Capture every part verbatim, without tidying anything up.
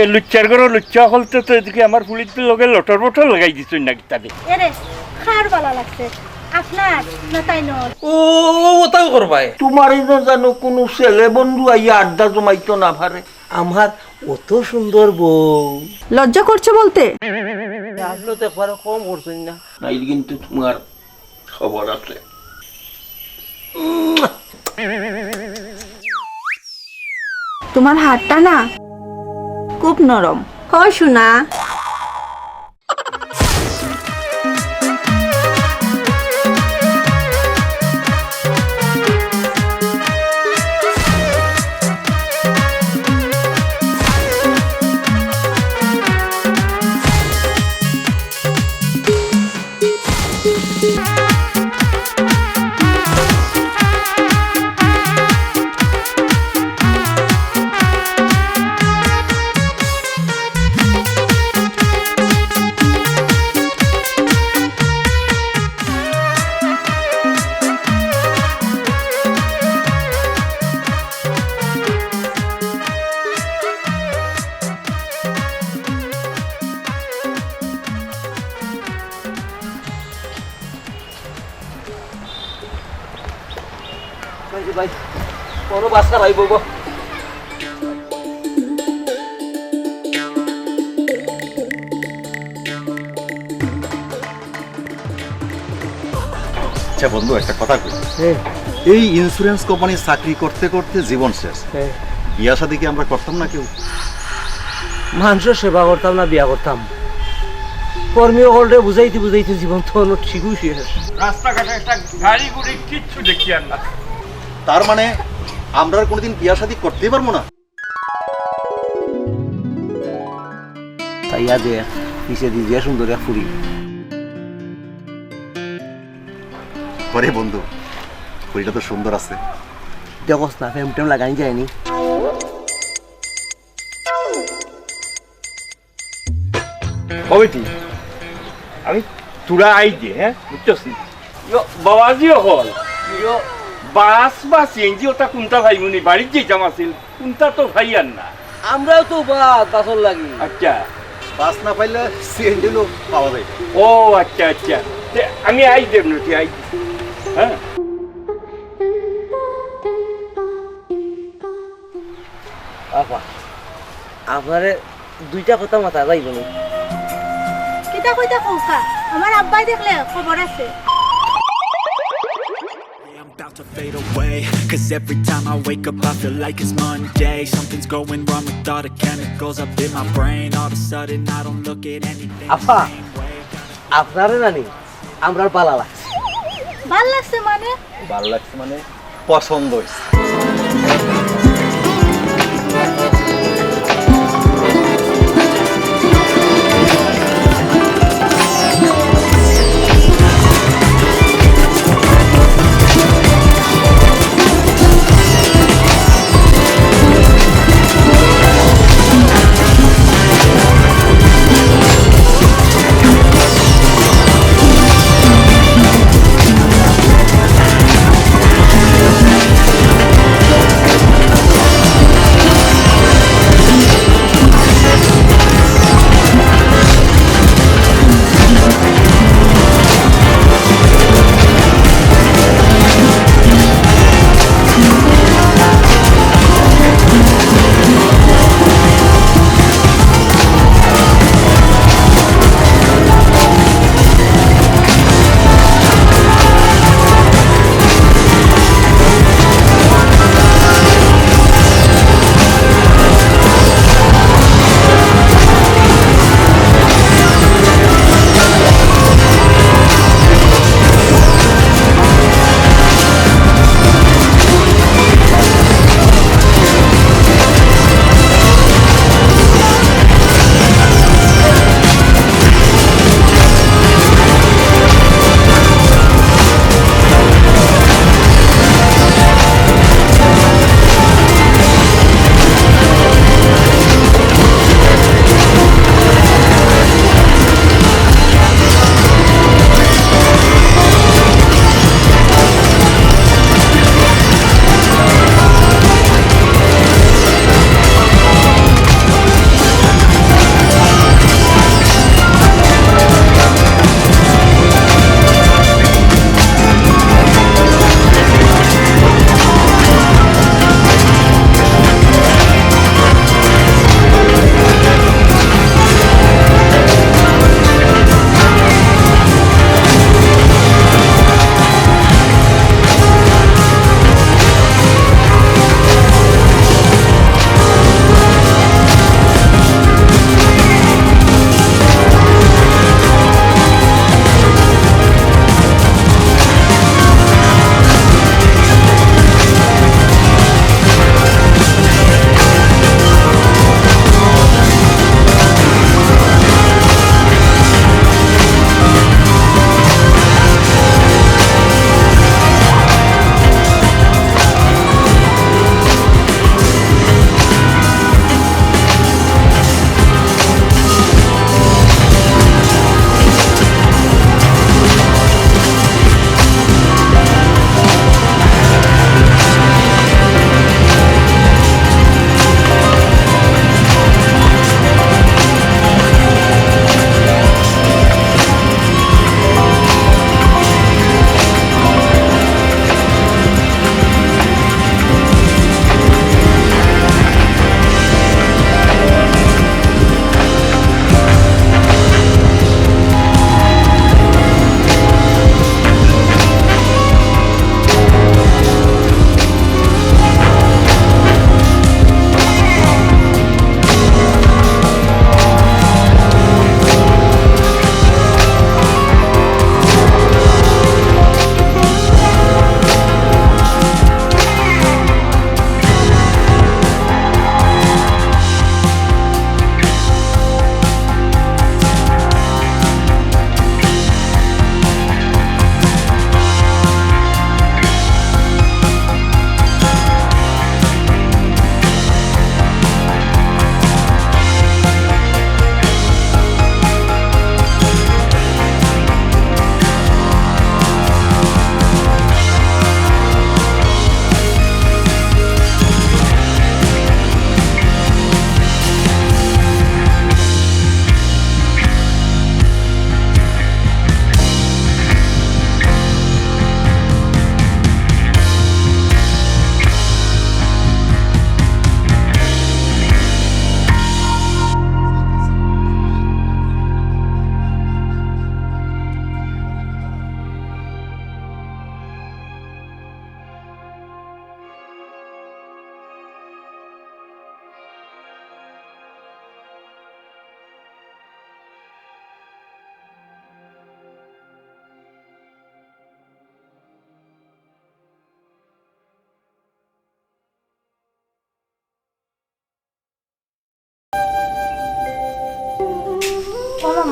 এ লুচ্চার ঘরো লুচ্চা অকলতে তো এদিকে আমার ফুড়ির লগে লটর বটর লাগাই দিছইন না কিতাবে। এরে, কার বালা লাগছে? আপনার না তাইনর? ও, ও, ওটাও করবায়। তোমার এই যে জানো কোনো ছেলে বন্ধু আইয়া আড্ডা জমাইতো না পারে। আমার অত সুন্দর বউ। লজ্জা করছে বলতে? আপনি তো একবারে কম করছেন না। নাইলে কিন্তু তোমার খবর আছে। তোমার হাতটা না খুব নরম। হ সোনা। ভাই, কোনো বাস না ভাই, বলবো। আচ্ছা বন্ধু, একটা কথা কই। হ্যাঁ। এই ইন্স্যুরেন্স কোম্পানির চাকরি করতে করতে জীবন শেষ। হ্যাঁ। বিয়া শাদী কি আমরা করতাম না কেউ? মানুষর সেবা করতাম না বিয়া করতাম? কর্মী অকলরে বুঝাইতে বুঝাইতে জীবন তো অনো ঠিকই শেষ। রাস্তাঘাটে একটা গাড়ি গুড়ি কিচ্ছু দেখি আর না। তার মানে আমরা আর কোনোদিন বিয়া শাদী করতেই পারবো না? চাইয়া দে, পিছে দি যে সুন্দর এক ফুড়ি। আরে বন্ধু, ফুড়িটা তো সুন্দর আছে। দেখোস না, প্রেম টেম লাগানি যায়নি। ও বেটি, আমি তোরা আই যে, হ্যাঁ, বুঝছস নি? ইয়ো, বাবাজি অকল। ইয়ো। বাস বা সিএনজি ওটা কোনটা পাইমুনি? বাড়িত যাইতাম আছিল, কোনটা তো পাইয়ার না। আমরাও তো বাস, বাসর লাগি। আচ্ছা। বাস না পাইলে সিএনজি লো পাওয়া যায়। ও আচ্ছা, আচ্ছা। তে আমি আই দেব নটি, আই। হ্যাঁ। আপা, আপনারে দুইটা কথা মাতা যাইবো নি? কিতা কইতা কউক্কা? আমার আব্বায় দেখলে খবর আছে। I'm about to fade away, 'cause every time I wake up, I feel like it's Monday. Something's going wrong with all the chemicals up in my brain. All of a sudden, I don't look at anything the আপা, same way. আপনারে নানি আমরার বালা লাগছে। বালা লাগছে মানে? বালা লাগছে মানে পছন্দ হইছে।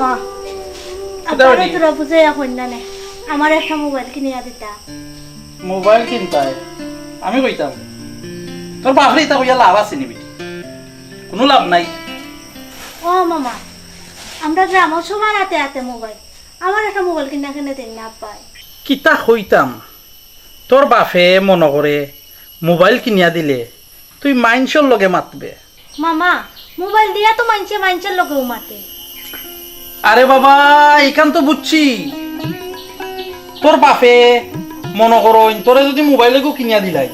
মা, কিতা আব্বারে করি? তোরা বুঝাইয়া কইন না নে, আমার একটা মোবাইল কিনিয়া দিতা। মোবাইল কিনতায়? আমি কইতাম, তোর বাপরে ইতা কইয়া লাভ আছে নি বেটি? কুনু লাভ নাই। ও মামা, আমরা গ্রামো সবার আতে আতে মোবাইল, আমার একটা মোবাইল কিনা কেনে দেন না আব্বায়? কিতা কইতাম, তোর বাপে মনো করে মোবাইল কিনিয়া দিলে তুই মাইনষর লগে মাতবে। মামা, মোবাইল দিয়া তো মাইনষে মাইনষর লগেউ মাতে। আরে বাবা, ইখান তো বুঝছি। তোর বাপে মনো করইন, তোরে যুদি মোবাইল এগু কিনিয়া দিলাই,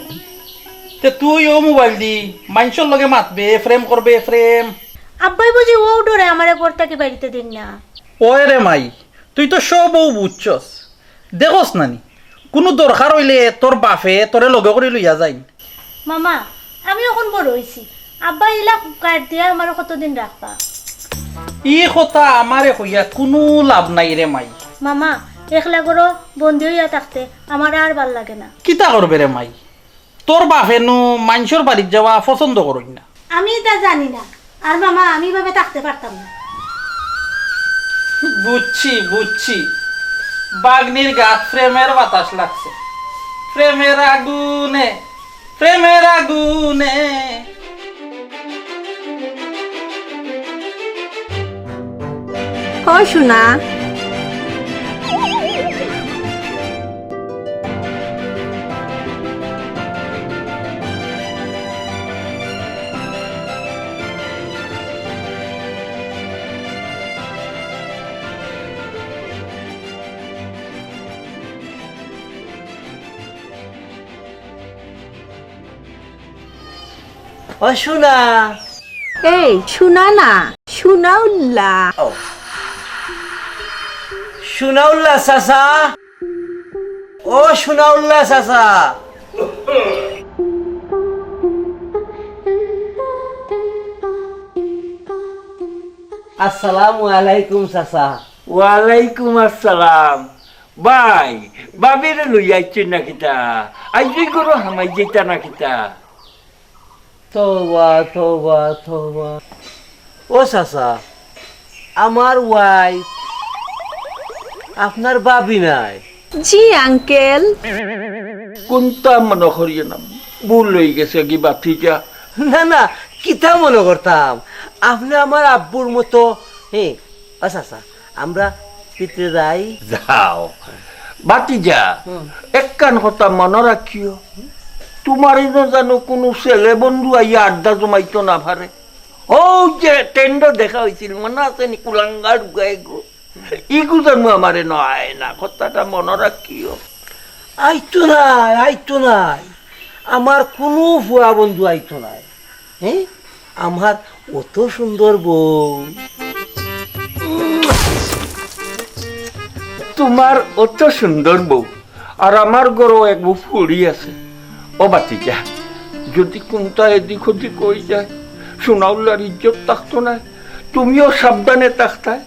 তে তুই অউ মোবাইল দি মাইনষর লগে মাতবে, প্রেম করবে, প্রেম। আব্বায় বুঝি অউ ডরে আমারে ঘর থাকি বাড়িতে দিন না। ওই রে মাই, তুই তো সব অউ বুঝছস। দেখোস না নি, কুনু দরকার অইলে তোর বাপে তোরে লগে করি লইয়া যাইন। মামা, আমি অখন বড় অইছি, আব্বা ইলা গাইড দিয়া আমারে কতদিন রাখবা? ই কথা আমারে কইয়া কুনু লাভ নাই রে মাই। মামা, একলা ঘরো বন্দি অইয়া থাকতে আমার আর ভালা লাগে না। কিতা করবে রে মাই, তোর বাপে নু মাইনষর বাড়িত যাওয়া পছন্দ করইন না। আমি ইতা জানি না। আর মামা, আমি ইভাবে থাকতে পারতাম না। বুঝছি, বুঝছি। বাগনির গাত প্রেমের বাতাস লাগছে। প্রেমের আগুনে, প্রেমের আগুনে। ও সোনা। ও সোনা। এই, সোনা না, সোনাউল্লা। ও। সোনাউল্লা চাচা। ও সোনাউল্লা চাচা। আসসালামু আলাইকুম চাচা। ওয়ালাইকুম আসসালাম। ভাই, ভাবিরে লইয়া আইছইন না কিতা? আইজ ঘরো হামাই যাইতা না কিতা? তওবা, তওবা, তওবা। ও চাচা, আমার ওয়াইফ, আপনার ভাবি নায়। জি, আঙ্কেল। কুন্তা মনো করিও না, ভুল অইগেছে গি ভাতিজা। না, না, কিতা মনো করতাম? আপনে আমার আব্বুর মতো। হ্যাঁ, ও চাচা, আমরা ভিতরে যাই। যাও। ভাতিজা, হুম। একখান কথা মনো রাখিও, তুমার ইনো যেন কুনু ছেলে বন্ধু আইয়া আড্ডা জমাইতো না পারে। অউ যে টেন্ডো দেখা অইছিল, মনো আছে নি? কুলাঙ্গার উগাইগু। ইগু যেন আমারে নয় না, কথাটা মনো রাখিও। আইতো নায়, আইতো নায়। আমার কুনু ফুয়া বন্ধু আইতো নায়। হ্যাঁ? আমার অত সুন্দর বউ। তুমার অত সুন্দর বউ, আর আমার ঘরো এক বউ পড়ি আছে। ও ভাতিজা, যুদি কুন্তা এদিক ওদিক অই যায়, সোনাউল্লার ইজ্জত থাকতো নায়। তুমিও সাবধানে থাকতায়,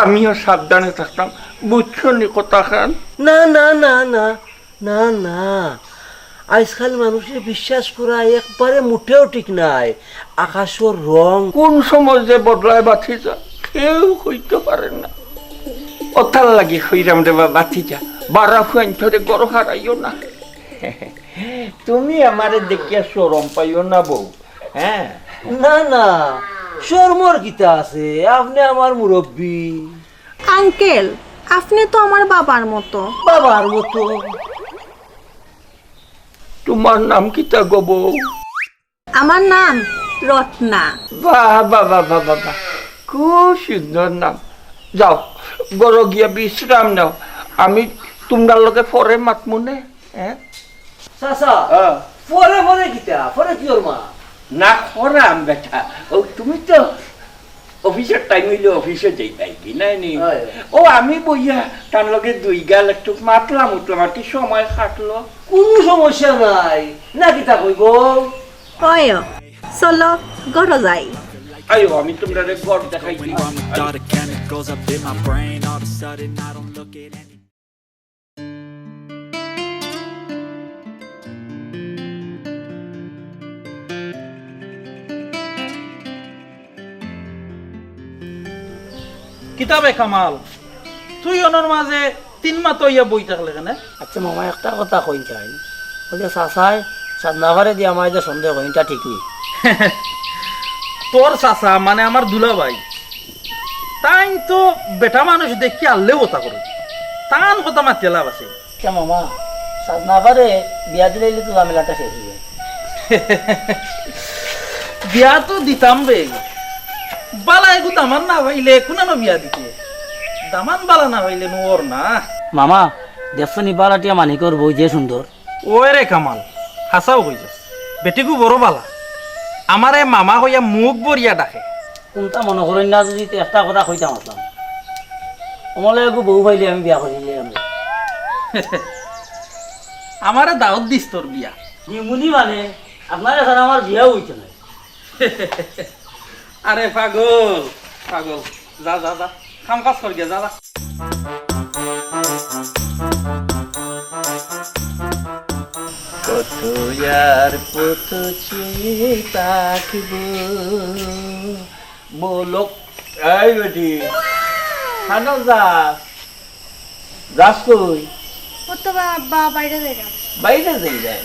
আমিও সাবধানে থাকতাম। বুঝছো নি কথাখান? না, না, না, না। না, না, আইজকাল মানুষরে বিশ্বাস করা একবারে মুটেও ঠিক নায়। আকাশর রং কুন সময় যে বদলায় ভাতিজা, কেউ কইতো পারে না। অতার লাগি কইরাম রে বা ভাতিজা, বারা ফুয়াইন্তরে ঘরো হারাইও না। তুমি আমারে দেখিয়া শরম পাইও না বউ, হ্যাঁ? না, না, শরমর কিতা আছে? আপনে আমার মুরব্বি। আঙ্কেল, আপনে তো আমার বাবার মতো। বাবার মতো? তুমার নাম কিতা গো বউ? আমার নাম রত্না। বাহ, বাহ, বাহ, বাহ, বাহ, বাহ। খুব সুন্দর নাম। যাও, ঘরো গিয়া বিশ্রাম নেও। আমি তুমরার লগে পরে মাতমুনে। হ্যাঁ? চাচা, হ্যাঁ। পরে, পরে কিতা? পরে কিওর মা? না করাম বেটা। ও, তুমি তো অফিসর টাইম অইলে অফিসো যাইতায় কি, নায় নি? হয়। ও, আমি বইয়া তার লগে দুই গাল একটু মাতলাম উঠলাম, আর কি সময় কাটলো। কুনু সমস্যা নাই। না কিতা কইবো? অয়, চলো, ঘরো যাই। আইও, আমি তুমরারে ঘর দেখাই দিই। Dark chemicals up in my brain. All of a sudden, I don't look at any কিতা বে কামাল, তুই অনর মাঝে তিন মাত অইয়া বই থাকলে কেনে? আচ্ছা মামা, একটা কথা কইন চাই, ওই যে চাচায় সাজনাফারে দিয়া আমায় যে সন্দেহ করেন, ইটা ঠিক নি? তোর চাচা মানে আমার দুলাভাই, তাইন তো বেটা মানুষ দেখি আল্লেও কথা করে, তান কথা মাতিয়া লাভ আছে? আচ্ছা মামা, সাজনাফারে বিয়া দিলাইলে তো ঝামেলাটা শেষ অইযায়। বিয়া তো দিতাম বে, বালা এগু দামান না পাইলে কুনানো বিয়া দিতে, দামান বালা না পাইলে নু অর না। মামা, দেখছো নি বালাটিয়া মানিকর বউ যে সুন্দর। ওই রে কামাল, হাছাউ কইছস, বেটিগু বড় বালা। আমারে মামা কইয়া মুখ ভরিয়া ডাকে। কুন্তা মনো করইন না, যদি তো একটা কথা কইতাম আছলাম, অমলা এগু বউ পাইলে আমি বিয়া করিলিলাম। আমারে দাওত দিস তোর বিয়া। দিমুনি মানে, আপনারে ছাড়া আমার বিয়াউ অইতো নায়। আরে পাগল, পাগল, যা, যা, যা, কাম কাজ কর গিয়া, যা, যা। কত আর পথ চেয়ে থাকিব। বলো, এই বেটি, কানো যাস? যাস কই? ও তো বা-, বা-, বাইরে যাইরাম। বাইরে যাইরায়?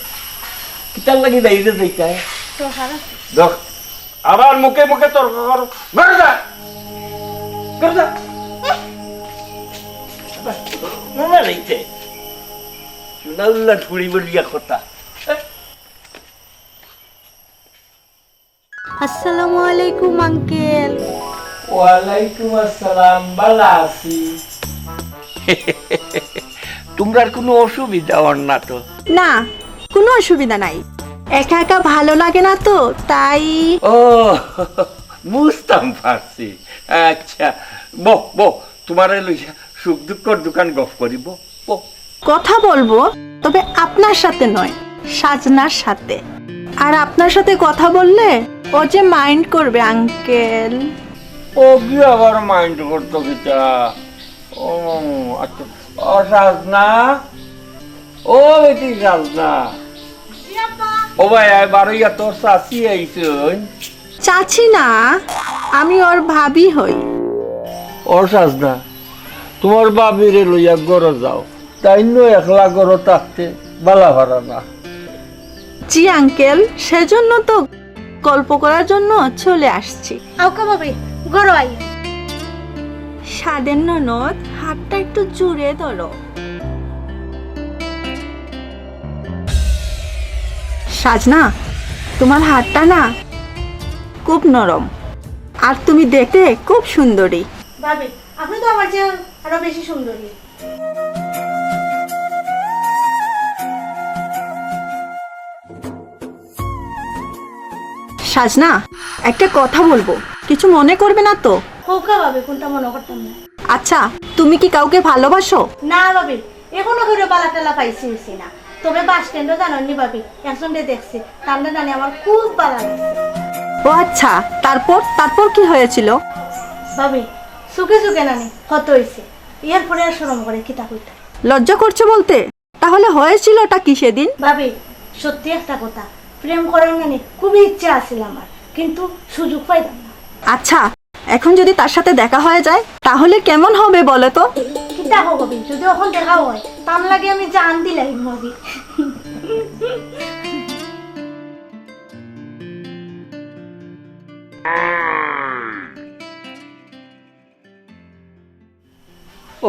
কিতার লাগি বাইরে যাইতায়? দরকার আছে। দেখ, আবার মুখে মুখে তর্ক করো। ঘরে যা। ঘরে যা। মনে রইতে। সুনাউল্লা ঠুড়ি বলিয়া কথা। আসসালামু আলাইকুম আঙ্কেল। ওয়ালাইকুম আসসালাম, বালা আছি। তুমরার কুনু অসুবিধা অর না তো? না, কুনু অসুবিধা নাই। একা একা ভালো লাগে না তো, তাই। ও, বুঝতাম পারছি। আচ্ছা, বও, বও, তুমারে লইয়া সুখ দুঃখর দুখান গফ করি, বও। কথা বলবো, তবে আপনার সাথে নয়, সাজনার সাথে। আর আপনার সাথে কথা বললে ও যে মাইন্ড করবে আঙ্কেল। ও কি আবার মাইন্ড করতো কিতা? ও আচ্ছা, ও সাজনা, ও বেটি সাজনা। জি আব্বা। ও ভাই, আয় বারইয়া, তোর চাচি আইছইন। চাচি না, আমি ওর ভাবি হই। ও সাজনা, তুমার ভাবিরে লইয়া ঘরো যাও, তাইন একলা ঘরো থাকতে বালা পারা না। জি আঙ্কেল, সেজন্য তো গল্প করার জন্য চলে আসছি। আউক্কা ভাবি, ঘরো আই। সাধের ননদ, হাতটা একটু জুড়ে ধরো। সাজনা, তোমার হাতটা না খুব নরম, আর তুমি দেখতে খুব সুন্দরী। ভাবি, আপনি তো আমার চেয়ে আরো বেশি সুন্দরী। সাজনা, একটা কথা বলবো, কিছু মনে করবে না তো? কউক্কা ভাবি, কুন্তা মনো করতাম না। আচ্ছা, তুমি কি কাউকে ভালোবাসো? না ভাবি, এখনো কেউরে বালা টালা পাইছি অইছি না। তবে বাস স্ট্যান্ডো জানইন নি ভাবি, একজনরে দেখছি, তানরে নানি আমার খুব বালা লাগছে। ও আচ্ছা, তারপর, তারপর কি হয়েছিল? ভাবি, সুখে সুখে নানি কত অইছে, এরপরে আর শরম করে কিতা কইতাম। লজ্জা করছো বলতে? তাহলে হয়েছিলটা কি সেদিন? ভাবি, সত্যি একটা কথা, প্রেম করার নানি খুবই ইচ্ছা আছিল আমার, কিন্তু সুযোগ পাইতাম না। আচ্ছা, এখন যদি তার সাথে দেখা হয়ে যায়, তাহলে কেমন হবে বলো তো? কিতা কও ভাবি, যদি অখন দেখা হয়, তান লাগি আমি জান দিলাইমু ভাবি।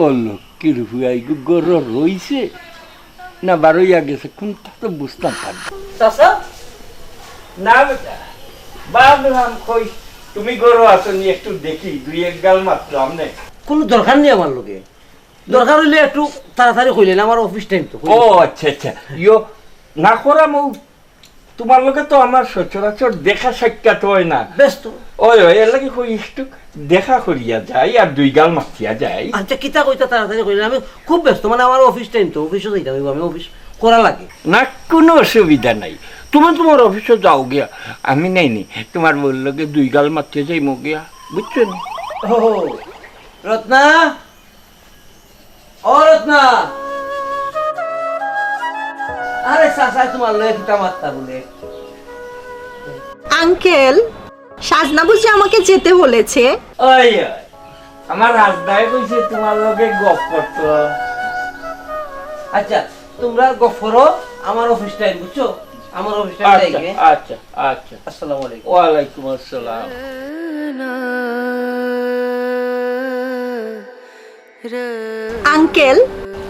ও লক্ষ্মীর ফুয়া, ইগু ঘরো রইছে না বারইয়া গেছে, কুন্তা তো বুঝতাম পারি না। চাচা? না বেটা, ভাবলাম কই তুমি ঘরো আছো নি, একটু দেখি, দুই এক গাল মাতলাম নে। কুনু দরকার নি আমার লগে, দরকার অইলে একটু তাড়াতাড়ি কইলে না, আমার অফিস টাইম তো। ও আচ্ছা আচ্ছা, ইয়ো না করাম ও তুমার লগে তো আমার সচরাচর দেখা সাক্ষাৎ অয় না। ব্যস্ত। অয়, অয়, এরলাগি কই একটু দেখা করিয়া যাই আর দুই গাল মাতিয়া যাই। আচ্ছা, কিতা কইতা তাড়াতাড়ি কইলে, আমি খুব ব্যস্ত, মানে আমার অফিস টাইম তো, অফিসো যাইতাম অইবো, আমি অফিস করা লাগে। না, কুনু অসুবিধা নাই, তুমি তুমার অফিসো যাও গিয়া, আমি নাইনি তুমার বউর লগে দুই গাল মাতিয়া যাইমু গিয়া, বুঝছো নি? ও, রত্না, ও রত্না! আরে চাচায় তুমার লগে কিতা মাততা বুলে? আঙ্কেল, সাজনা বুঝি আমাকে যেতে বলেছে? ওই, ওই। আমার রাজদায় কইছে তোমার লগে গপ করতো। আচ্ছা, তোমরা গপ করো, আমার অফিস টাইম, বুঝছো? আমার অফিস টাইম আচ্ছা, যাই গে। আচ্ছা, আচ্ছা। আসসালামু আলাইকুম। ওয়ালাইকুম আসসালাম। আঙ্কেল,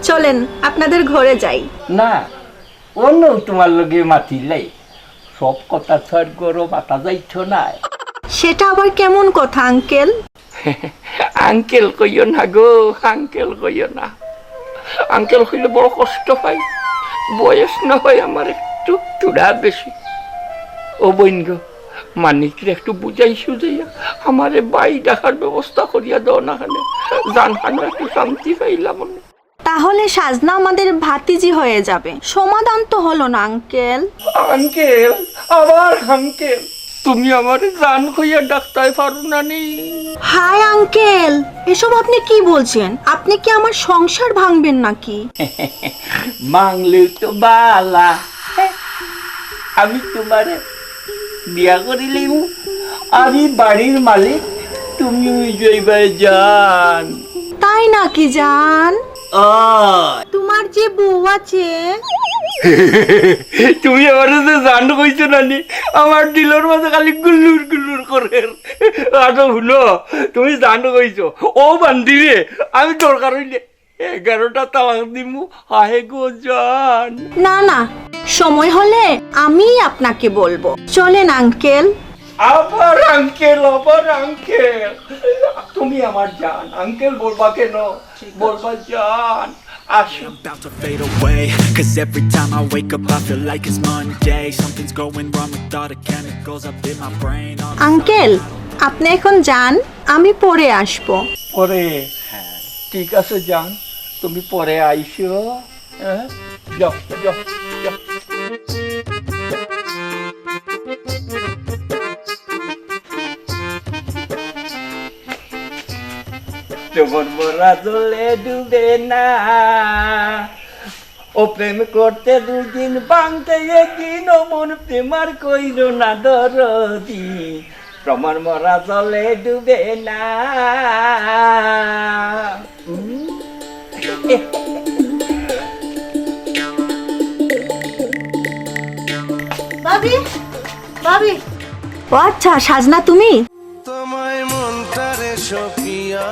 চলেন, আপনাদের ঘরে যাই। না, অন্য তোমার লগে মাতিলাই। সব কথা তো আর ঘরো মাতা যাইতো না। সেটা আবার কেমন কথা, আঙ্কেল? আঙ্কেল কইও না গো, আঙ্কেল কইও না। আঙ্কেল কইলে বড় কষ্ট পাই। বয়স না হয় আমার একটু থুড়া বেশি। ও বইন গো, মানিকরে একটু বুঝাই সুঝাইয়া আমারে ভাই ডাকার ব্যবস্থা করিয়া দাও না কেনে। জান খানো একটু শান্তি পাইলাম না। তাহলে সাজনা আমাদের ভাতিজি হয়ে যাবে। সমাধান তো হলো না, আঙ্কেল। আঙ্কেল, আবার আঙ্কেল। তুমি আমারে জান কইয়া ডাকতায় পারো না নি? হায় আঙ্কেল, এসব আপনি কি বলছেন? আপনি কি আমার সংসার ভাঙবেন নাকি? ভাঙলেও তো বালা। আমি তোমারে বিয়া করিলিমু, আমি বাড়ির মালিক, তুমি অই যাইবায় জান। তাই নাকি জান? ও। তোমার যে বউ আছে। তুমি আমারে যে জান কইছো না নি, আমার দিলর মাঝে খালি গুল্লুর গুল্লুর করের। আচ্ছা হুনো, তুমি জান কইছো, ও বান্দিরে, আমি দরকার অইলে এগারোটা তালাক দিমু, হায় গো জান। না, না, সময় হলে আমিই আপনাকে বলবো। চলেন আঙ্কেল। আবার আঙ্কেল, আবার আঙ্কেল। তুমি আমার জান, আঙ্কেল বলবা কেন? বলবা জান। আসো। I'm about to fade away, 'cause every time I wake up, I feel like it's Monday. Something's going wrong with all the chemicals up in my brain. All the uncle, আপনি এখন যান, আমি পরে আসবো। পরে? ঠিক আছে জান, তুমি পরে আইসো। হ্যাঁ? যাও, যাও, যাও। তোমার মরা জলে ডুবে না। ও প্রেম করতে দুদিন, ভাঙতে একদিন, ও মন প্রেম আর কইরো না দরদি। তোমার মরা জলে ডুবে না। উম। ভাবি, ভাবি। ও আচ্ছা, সাজনা তুমি? তোমায় মনটারে সপিয়া,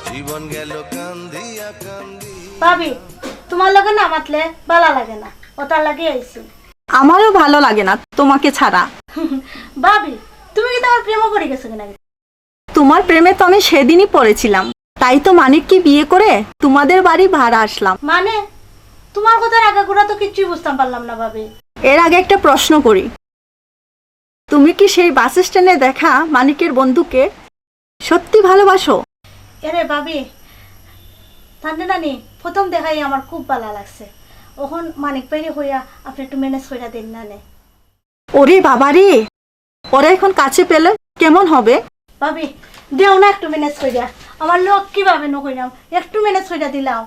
জীবন গেল কান্দিয়া কান্দি। ভাবি, তোমার লগে না মাতলে ভালা লাগে না, অতার লাগি আইছি। আমারও ভালো লাগে না তোমাকে ছাড়া। ভাবি, তুমি কিতা আমার প্রেমে পড়ি গেছো কিনা? তোমার প্রেমে তো আমি সেদিনই পড়েছিলাম, তাই তো মানিককে বিয়ে করে তোমাদের বাড়ি ভাড়া আসলাম। মানে, তোমার কথার আগাগোড়া তো কিচ্ছুই বুঝতাম পারলাম না, ভাবি। এর আগে একটা প্রশ্ন করি, তুমি কি সেই বাস স্ট্যান্ডে দেখা মানিকের বন্ধুকে সত্যি ভালোবাসো? এরে ভাবি, তানরে নানি, প্রথম দেখাই আমার খুব ভালা লাগছে। অখন মানিক ভাইরে কইয়া আপনে একটু ম্যানেজ কইরা দেইন না নে। ওরে বাবা রে, ওরে এখন কাছে পেলে কেমন হবে? ভাবি, দেও না একটু ম্যানেজ কইরা। আমার লক্ষ্মী ভাবে নু কইরাম, একটু ম্যানেজ কইরা দিলাও।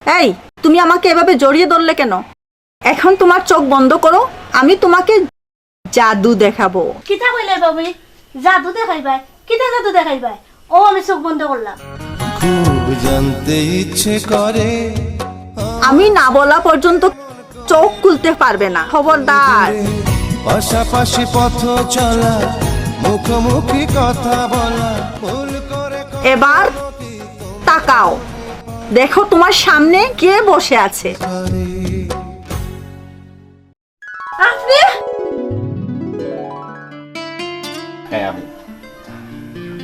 এই, তুমি আমাকে এভাবে জড়িয়ে ধরলে কেন? এখন তোমার চোখ বন্ধ করো, আমি তোমাকে জাদু দেখাবো। কিতা কইলে ভাবি? জাদু দেখাইবায়? কিতা জাদু দেখাইবায়? ও, আমি চোখ বন্ধ করলাম। খুব জানতে ইচ্ছে করে। আমি না বলা পর্যন্ত চোখ খুলতে পারবে না, খবরদার। পাশাপাশি পথ চলা, মুখোমুখি কথা বলা, ভুল করে এবার তাকাও, দেখো তোমার সামনে কে বসে আছে। আপনি? হ্যাঁ, আমি।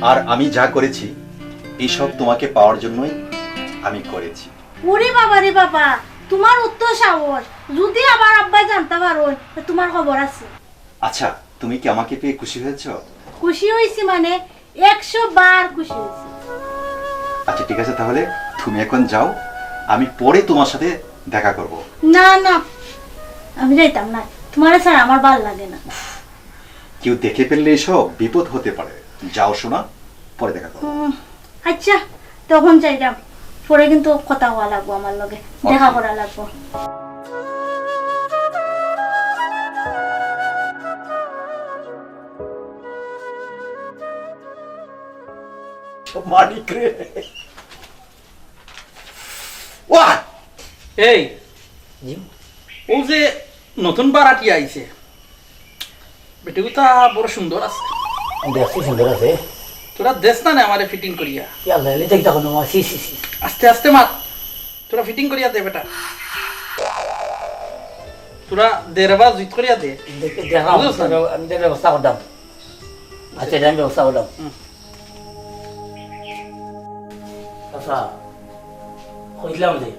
আর আমি যা করেছি, এইসব তোমাকে পাওয়ার জন্যই আমি করেছি। ওরে বাবা রে বাবা, তোমার অত সাহস! যদি আবার আব্বায় জানতা পারইন, তে তোমার খবর আছে। আচ্ছা, তুমি কি আমাকে পেয়ে খুশি হয়েছো? খুশি হইছি মানে, একশো বার খুশি হইছি। আচ্ছা, ঠিক আছে, তাহলে তুমি এখন যাও, আমি পরে তোমার সাথে দেখা করব। না, না, আমি যাইতাম না, তোমারে ছাড়া আমার ভালা লাগে না। কেউ দেখে ফেললে এসব বিপদ হতে পারে। যাও সোনা, পরে দেখা করব। উম, আচ্ছা, তখন যাইরাম, পরে কিন্তু কথা কওয়া লাগবো আমার লগে, দেখা করা লাগবো। মানিক রে। ওয়া! এই, জি? অউ যে নতুন ভাড়াটিয়া আইছে, বেটিগুতা বড় সুন্দর আছে। দেখছি সুন্দর আছে। তোরা দেস না নে আমারে ফিটিং করিয়া? কি আল্লাহ, এলে দেখি তখন আমার সি, সি, সি। আস্তে আস্তে মাত। তোরা ফিটিং করিয়া দে বেটা। তোরা দে রে বা, জুইত করিয়া দে। দেখ-, দেখলাম, বুঝছস না? আমি তো ব্যবস্থা করতাম। আচ্ছা, এটা আমি ব্যবস্থা করতাম। হুম। আচ্ছা, কইলাম যে।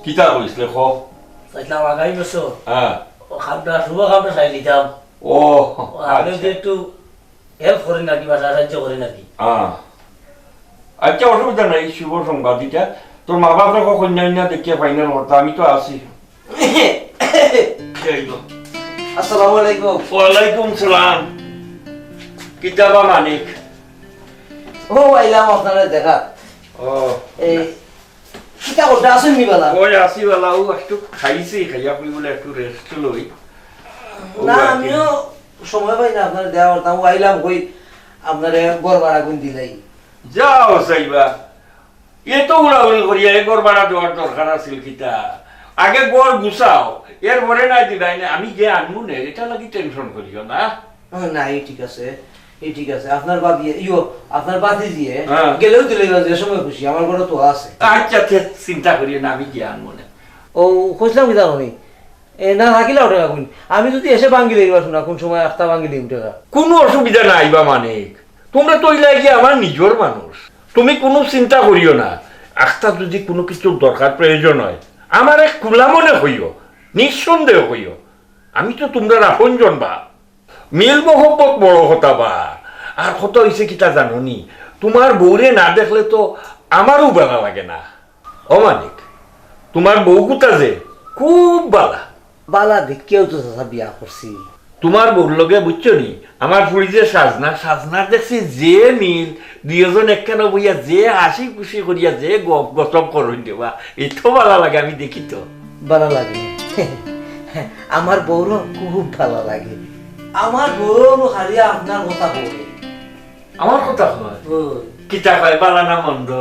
কিতা কইছলে ক? চাইলাম আগামী বছর। হ্যাঁ। ও কামটা, শুভ কামটা চাই নিতাম। ও, ও, আপনি আচ্ছা। যদি একটু help করেন আর কি, বা সাহায্য করেন আর কি। হ্যাঁ। আচ্ছা, অসুবিধা নাই, শুভ সংবাদ এটা। তোর মা বাপরে ক কইন্যা উইন্যা দেখিয়া final করতা, আমি তো আছি। কে আইলো? আসসালামু আলাইকুম। ওয়ালাইকুম সালাম। কিতা বা মানিক? ও, আইলাম আপনারে দেখা। ও। এই, কিতা করতা, আছইন নি বালা? ওই আছি বালা, ও একটু খাইছি, খাইয়া কই বলে একটু rest লই। ও না, আর কি। আমিও সময় পাই না আপনারে দেখা করতাম, ও আইলাম কই আপনারে ঘর ভাড়া কুন দিলাই। যাও চাইবা। এত উড়াউড়ি করিয়া এ ঘর ভাড়া দেওয়ার দরকার আছিল কিতা? আগে ঘর গুছাও, এরপরে নাই দিবায় নে, আমি গিয়া আনমু নে, এটা লাগি tension করিও না। ও, না, এই ঠিক আছে, এই ঠিক আছে। আপনার ভাবিয়ে, ইয়ো, আপনার ভাতিজিয়ে হ্যাঁ। গেলেও দিলে যে সময় খুশি, আমার ঘরে তো আছে। আচ্ছা, তে চিন্তা করিও না, আমি গিয়া আনমু নে। ও, কইছিলাম কিতা আমি? এ, না থাকিলে ওঠে না কুন। আমি যদি এসে ভাঙ্গি লইবা শুনা, কোন সময় আখতা ভাঙ্গি লইম টেকা। কোনো অসুবিধা নাই বা মানিক। তোমরা তো ইলা গিয়া আমার নিজর মানুষ। তুমি কোনো চিন্তা করিও না। আখতা যদি কোনো কিছুর দরকার প্রয়োজন হয়, আমারে খুলা মনে কইও, নিঃসন্দেহ কইও। আমি তো তোমরার আপনজন বা। মিল মহব্বত বড় কথা বা। আর কথা হইছে কিতা জানো নি? তোমার বউরে না দেখলে তো আমারও ভালা লাগে না। ও মানিক, তোমার বউ কুতা যে খুব বালা। বালা দেখিয়াউ তো চাচা বিয়া করছি। তোমার বউর লগে বুঝছো নি, আমার ফুড়ি যে সাজনা, সাজনার দেখছি যে মিল, দুইজন একখানো বইয়া যে হাসি খুশি করিয়া যে গপ গসপ করইন রে বা, এত বালা লাগে আমি দেখি তো। বালা লাগে। আমার বউরও খুব বালা লাগে। আমার বউ খালি আপনার কথা বলে। আমার কথা কয়? হুম। কিতা কয়, বালা না মন্দ?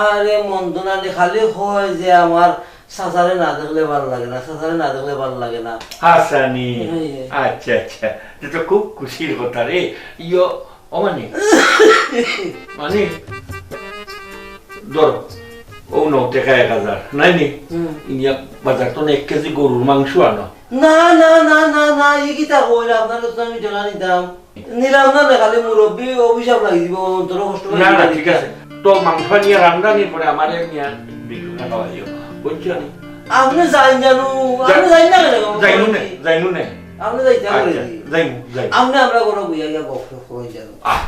আরে মন্দ না রে, খালি কয় যে আমার চাচারে না দেখলে ভালা লাগে না, চাচারে না দেখলে ভালা লাগে না। হাসানি। হ্যাঁ, হ্যাঁ। আচ্ছা, আচ্ছা। এটা তো খুব খুশির কথা রে। ইয়ো, ও মানিক। মানিক, ধরো, ও নাও টেকা এক হাজার। নাই নি? হুম। ইনিয়া বাজার তো এক কেজি গরুর মাংস আনো। না, না, না, না, না, ই কিতা কইরা? আপনার কাছে আমি টেকা নিতাম। নিলাম না, না, খালি মুরব্বি অভিশাপ লাগি দিব, অন্তর কষ্ট করে না, না, দিবা। ঠিক আছে। তো মাংস নিয়া রান্না নিয়া পরে আমারে নিয়া বিক্রি খাওয়াইও। বুঝছো নি? আপনি যাইন জানো, আপনি যাইন না কেন? যাইমু নে, যাইমু নে। আপনি যাইতে হবে আচ্ছা, রে। যাইমু, যাইমু। আপনি আমরা কোনো বইয়া গিয়া গপ সপ করে জানো। আহ,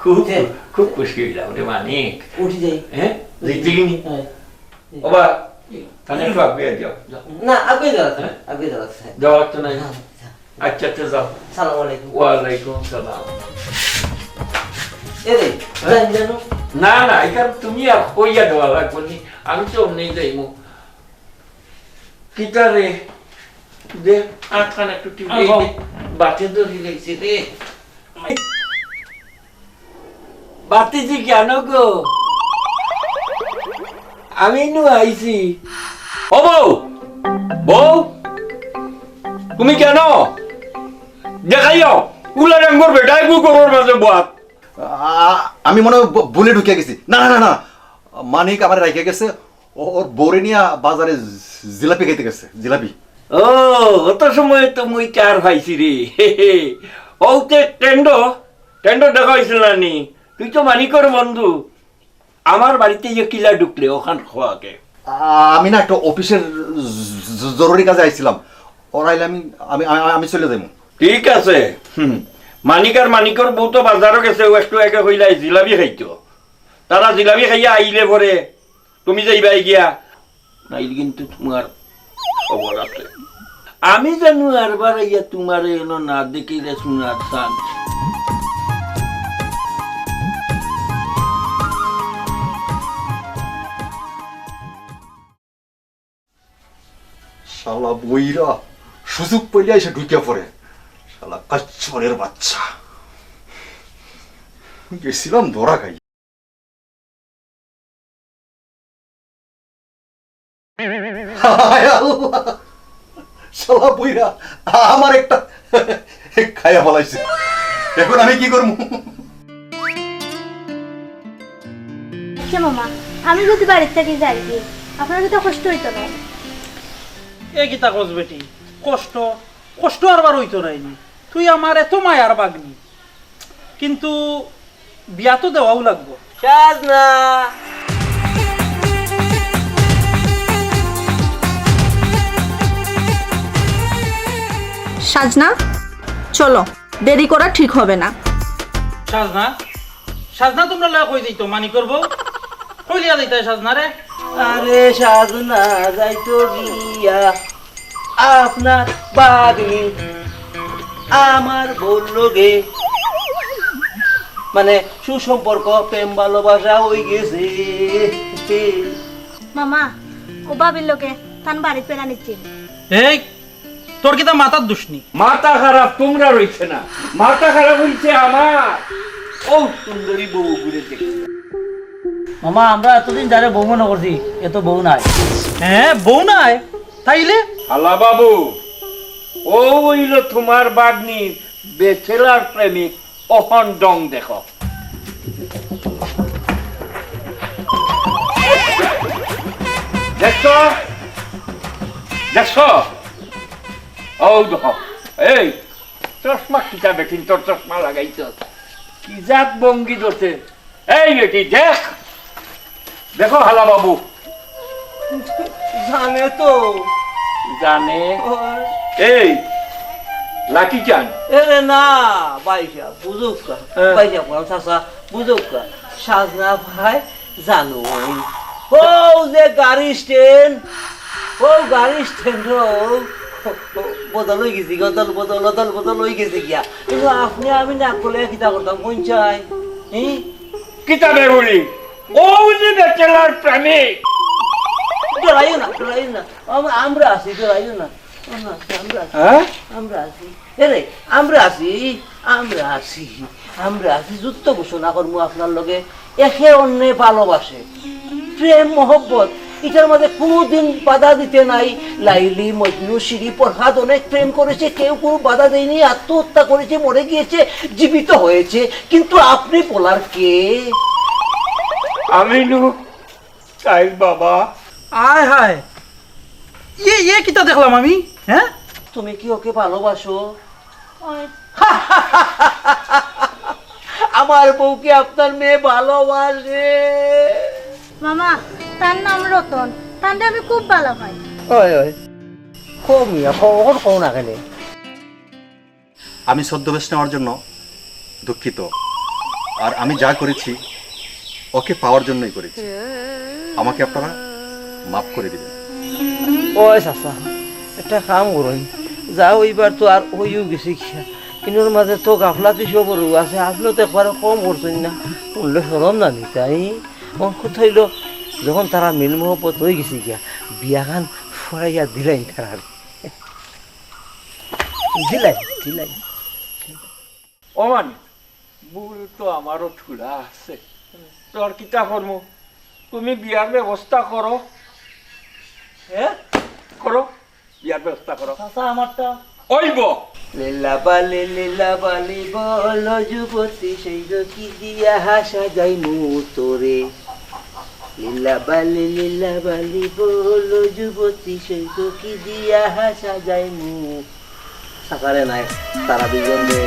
খুব, হ্যাঁ। খুব খুশি হইলাম রে মানিক। উঠি যাই। হ্যাঁ? যাইতে কি নি? হ্যাঁ। ও বা, তাহলে একটু আগে যাও, যাও। না, আগে যাওয়া আছে, হ্যাঁ? আগে যাওয়া আছে। যাওয়া লাগতো না। হ্যাঁ, হ্যাঁ। আচ্ছা, আচ্ছা, যাও। সালাম আলাইকুম। ওয়ালাইকুম সালাম। এ রে, হ্যাঁ? যাইন জানো? না, না, এটা তুমি আর কইয়া দেওয়া লাগবো নি। আমি তো অমনি যাইমু। কিতা রে? দে, আটখান একটু টিপে আহ। দে। বাতে ধরি লাইছে রে। বাতিজি কেন গো? আমি নু আইছি। ও বউ! বউ! তুমি কেন? দেখাইও, উলা ডাঙ্গর বেটায় গু গরুর মাঝে বওয়াত। আ-, আমি মনে হয় ব-, ভুলে ঢুকে গেছি। না, না, না, না। মানিক আমারে রাখিয়া গেছে, ও-, ওর বউরে নিয়া বাজারে জি-, জিলাপি খাইতে গেছে, জিলাপি। ও, অত সময় তো মুই কার পাইছি রে। ও তে টেন্ডো, টেন্ডো দেখা হইছিল না নি? তুই তো মানিকর বন্ধু। আমার বাড়িতে ইয়ে কিলা ঢুকলে, ওখান খোয়াকে। আ-, আমি না একটা অফিসের জ-, জ-, জরুরি কাজে আইছিলাম। ওরা আইলে আমি, আমি, আমি, আমি চলে যাইমু। ঠিক আছে। হুম। মানিক আর মানিকর বউ তো বাজারও গেছে, ও একটু আগে কইলাই জিলাপি খাইতো। তারা জিলাপি খাইয়া আইলে পরে তুমি যাইবায় গিয়া, নাইলে কিন্তু তোমার খবর আছে। আমি জানো আরবার আইয়া তোমারে এনো না দেখিলে সোনার চান। শালা বইরা সুযোগ পাইলে এসে ঢুকে পড়ে। শালা কাচ্চরের বাচ্চা। গেছিলাম ধরা খাই। হায় আল্লাহ, শালা বুইড়া আমার একটা খাইয়া ফালাইছে। এখন আমি কি করবো? আচ্ছা মামা, আমি যদি বাড়ির থাকি যাই গি, আপনার তো কষ্ট হইতো না? এ কিতা কস বেটি, কষ্ট, কষ্ট আর বার হইতো নাইনি। তুই আমার এত মায়ার বাগনি, কিন্তু বিয়া তো দেওয়াও লাগবো। সাজনা। সাজনা, চলো, দেরি করা ঠিক হবে না। সাজনা, সাজনা, তোমরা লয়া কই যাইতো মানিকর বউ? কই লিয়া যাইতায় সাজনা রে? আরে সাজনা যাইতো গিয়া আপনার বাগনি আমার বউর লগে, মানে, সুসম্পর্ক, প্রেম ভালোবাসা হই গেছে। মামা, ও ভাবির লগে তান বাড়িত বেড়া নিচ্ছি। এই, তোর কিতা মাথার দোষ নি? মাথা খারাপ তোমরা রইছে না, মাথা খারাপ হইছে আমার। ও সুন্দরী বউ ঘুরে দেখি। মামা, আমরা এতদিন যারে বউ মনে করছি, এ তো বউ নাই। হ্যাঁ, বউ নাই তাইলে? হালা বাবু, ও হইল তোমার বাগনির ব্যাচেলার প্রেমিক। অখন ঢং দেখো। দেখছো? দেখছো? ও দেখো, এই চশমা কিতা বেটিন, তোর চশমা লাগাইছ? কি জাত ভঙ্গি ধরছে? এই বেটি, দেখ, দেখো হালা বাবু। জানে তো। জানে? এই, লাকি চান? এরে না, ভাইসাব, বুঝুক্কা। হ্যাঁ। ভাইসাব, কম চাচা, বুঝুক্কা। সাজনা ভাই, জানো, ও যে গাড়ি স্ট্যান্ড, ও গাড়ি স্ট্যান্ড, ও বদল হয়ে গেছি, বদল, বদল, বদল, বদল হয়ে গেছে গিয়া। কিন্তু আপনি আমি না করলে কিতা করতাম, কোন চাই? হ্যাঁ? কিতা বেহুলি? ও যে ব্যাচেলার প্রেমিক। ডরাইও না, ডরাইও না। আম-, আমরা আছি, ডরাইও না। আমরা আছি, আমরা আছি। হ্যাঁ? আমরা আছি। এরে, আমরা আছি, আমরা আছি। আমরা আছি, যুদ্ধ ঘোষণা করমু আপনার লগে। একে অন্যে ভালোবাসে। প্রেম মহব্বত, এটার মাঝে কোনোদিন বাধা দিতে নাই। লাইলি, মজনু, শিরি, ফরহাদ অনেক প্রেম করেছে, কেউ কোনো বাধা দেয়নি, আত্মহত্যা করেছে, মরে গিয়েছে, জীবিত হয়েছে। কিন্তু আপনি বলার কে? আমি নু তাইর বাবা। আয় হায়, ইয়ে, ইয়ে কিতা দেখলাম আমি? হ্যাঁ? তুমি কি ওকে ভালোবাসো? আমার বউকে আপনার মেয়ে ভালোবাসে। মামা, তার নাম রতন, তানরে আমি খুব ভালো পাই। ওই, ওই। কও মিয়া, কও, ওর কও না কেনে? আমি ছদ্মবেশ নেওয়ার জন্য দুঃখিত, আর আমি যা করেছি ওকে পাওয়ার জন্যই করেছি। আমাকে আপনারা মাফ করে দিবেন। ওই চাচা, একটা কাম করইন, যা অইবার তো আর অইও গেছে গিয়া, ইনোর মাঝে তো গাফলাতি সবরও আছে, আপনে তো একবারে কম করছইন না, হুনলে শরম না নি তাই? অখন কথা অইলো, যখন তারা মিল মহব্বত অই গেছে গিয়া, বিয়াখান পড়াইয়া দিলাইন তারারে। দিলাইন, দিলাইন। ও মানে, ভুল তো আমারও থুড়া আছে। তোর কিতা করমু? তুমি বিয়ার ব্যবস্থা করো। হ্যাঁ, করো, বিয়ার ব্যবস্থা করো। চাচা, আমারটা। অইব। লীলা বালি, লীলা বালি, বলো যুবতী, সেই কি দিয়া হাসা যাই মু তোরে। লীলা বালি, লীলা বালি, বলো যুবতী, সেই কি দিয়া হাসা যাই মু। সাকারে নাই, তারা দুইজন রে।